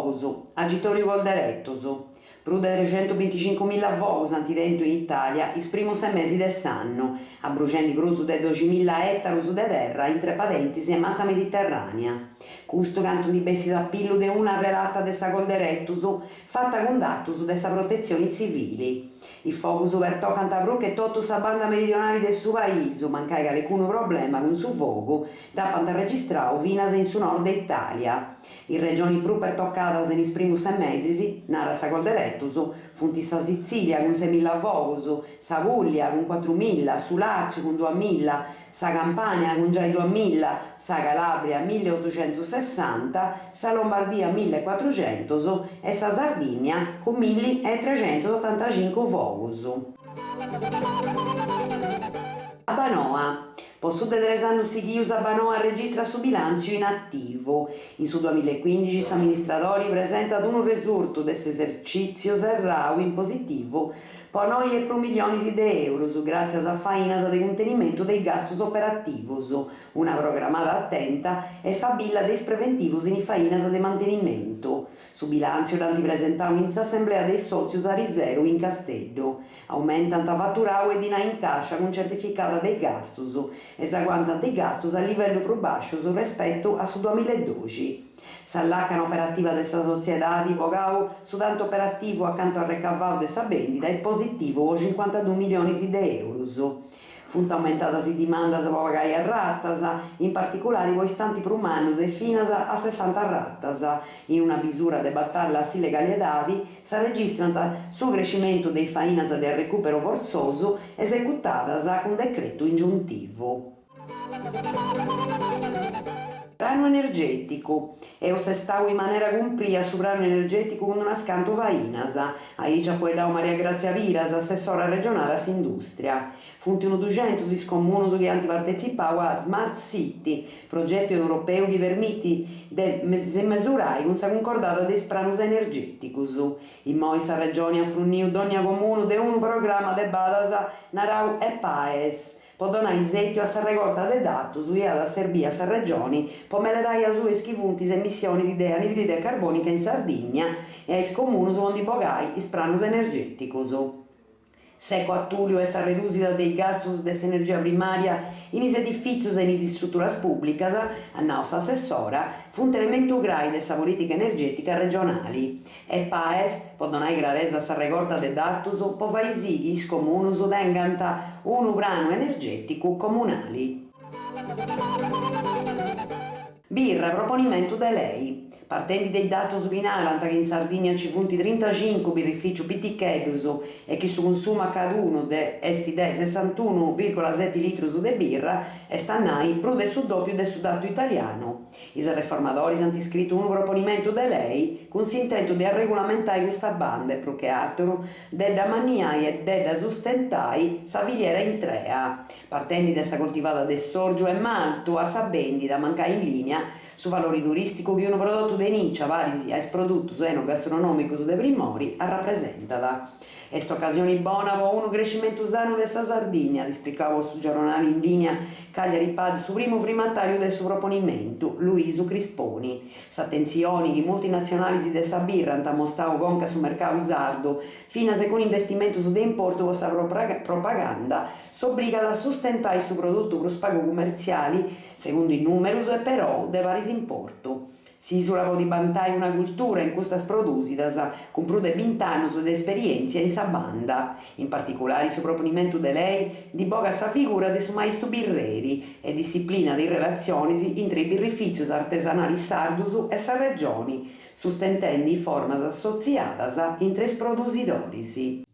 Fogus, Agitòriu Colderetus. Prus de trexentubintixincumilla fogus ant tentu in Itàlia is primus ses mesis de s'annu, abruxendi prus de doximilla ètarus de terra intre padentis e mata mediterrànea. Custu cantu ndi bessit a pillu de una relata de sa Colderetus fata cun datus de sa Protetzioni Tzivili. Is fogus pertocant prus che totu sa banda meridionali de su paisu, mancai calicunu problema cun su fogu dd'apant registrau finas in su nord de Itàlia. Is regionis prus pertocadas in is primus ses mesis, narat sa Colderetus, funt sa Sitzìlia cun semilla fogus, sa Pùllia cun cuatrumilla, su Làtziu cun duamilla, sa Campània cun giai duamilla, sa Calàbria milliotuxentussessanta, sa Lombardia millecuatruxentus e sa Sardìnnia cun milli e trexentuotantaxincu fogus. Abbanoa. Po su de tres annus sighius Abbanoa registrat su bilàntziu in ativu. In su duamillaecuindixi s'amministradori presentat unu resurtu de s'esercìtziu serrau in positivu po noi e prus millionis de èurus gràtzias a fainas de cuntenimentu de is gastus operativus, una programada atenta e sa billa de is preventivus in is fainas de mantenimentu. Su bilàntziu dd'ant presentau in s'assemblea de is sòtzius ariseru in Casteddu. Aumentant faturau e dinai in càscia cun certificada de is gastus e s'aguantant is gastus a livellu prus bàscius respetu a su duamillaedoxi. Sa làcana operativa de sa sotziedadi, bogau su tantu operativu a cantu arrecavau de sa bèndida, est positivu po cincuantadus millionis de èurus. Funt aumentadas is dimandas po pagai a ratas, in particulari po is tanti prus mannus e finas a sessanta ratas. In una bisura de batalla a s'illegaliedadi, s'arregistrant su crescimentu de is fainas de arrecùperu fortzosu esecutadas cun decretu ingiuntivu. Pranu energèticu. Eus sestau in manera cumpria su pranu energèticu cun unas cantu fainas. Aici at fueddau Maria Grazia Piras, assessora regionale a s'Indùstria. Funt unu duxentus is comunus chi ant partetzipau a Smart City, progetu europeu chi permitit de si mesurai cun sa cuncordada de is pranus energèticus. Immoi sa Regioni at frunniu dònnia comunu de unu programa de badas narau E-Paes, Po donai sètiu a sa regorta de datus chi at a serbì a sa Regioni po meledai asuba is chi funt is emissionis de anidride carbònica in Sardìnnia e a is comunus po ndi bogai is pranus energèticus. S'eco-atùliu e sa redùsida de is gastus de s'energia primària in is edifìtzius e in is istruturas pùblicas, at nau s'assessora, funt elementu crai de sa polìtica energètica regionali. E-Paes, po donai craresa a sa regorta de datus po fai sì chi is comunus tengant unu pranu energèticu comunali. Birra, proponimentu de lei. Partendi de is datus chi narant chi in Sardigna nci funt trintaxincu birrifìcius piticheddus e chi su consumu a cadunu de est de sessantunu vìrgula seti litrus de birra, est a nai prus de su dòpiu de su datu italianu, Is arreformadoris ant scritu unu proponimentu de lei cun s'intentu de arregulamentai custa banda e prus che àteru de dda amanniai e de dda sustentai sa filiera intrea, partendi de sa coltivada de sòrgiu e maltu a sa bèndida, mancai in lìnia, su valori turìsticu chi unu prodotu de nìcia paris a is produtus enogastronòmicus de primori arrapresentat. Est ocasioni bona po unu crescimentu sanu de sa Sardigna, at ispricau a su giorronali in lìnia Cagliari Pad su primu frimatàriu de su proponimentu, Luisu Crisponi. S'atentzioni chi multinatzionalis de sa birra ant amostau conca a su mercau sardu, finas e cun investimentus de importu po sa propaganda, s'obrigat a sustentai su produtu prus pagu cumertziali, segundu is nùmerus e perou de paris importu. S'ìsula podit bantai una cultura in custas prodùsidas, cun prus de bint'annus de esperièntzia in sa banda. In particulari su proponimentu de lei ndi bogat sa figura de su maistu birreri e dissiplinat is relatzionis intre is birrifìtzius artesanalis sardus e sa Regioni, sustentendi is formas assotziadas intre is produsidoris.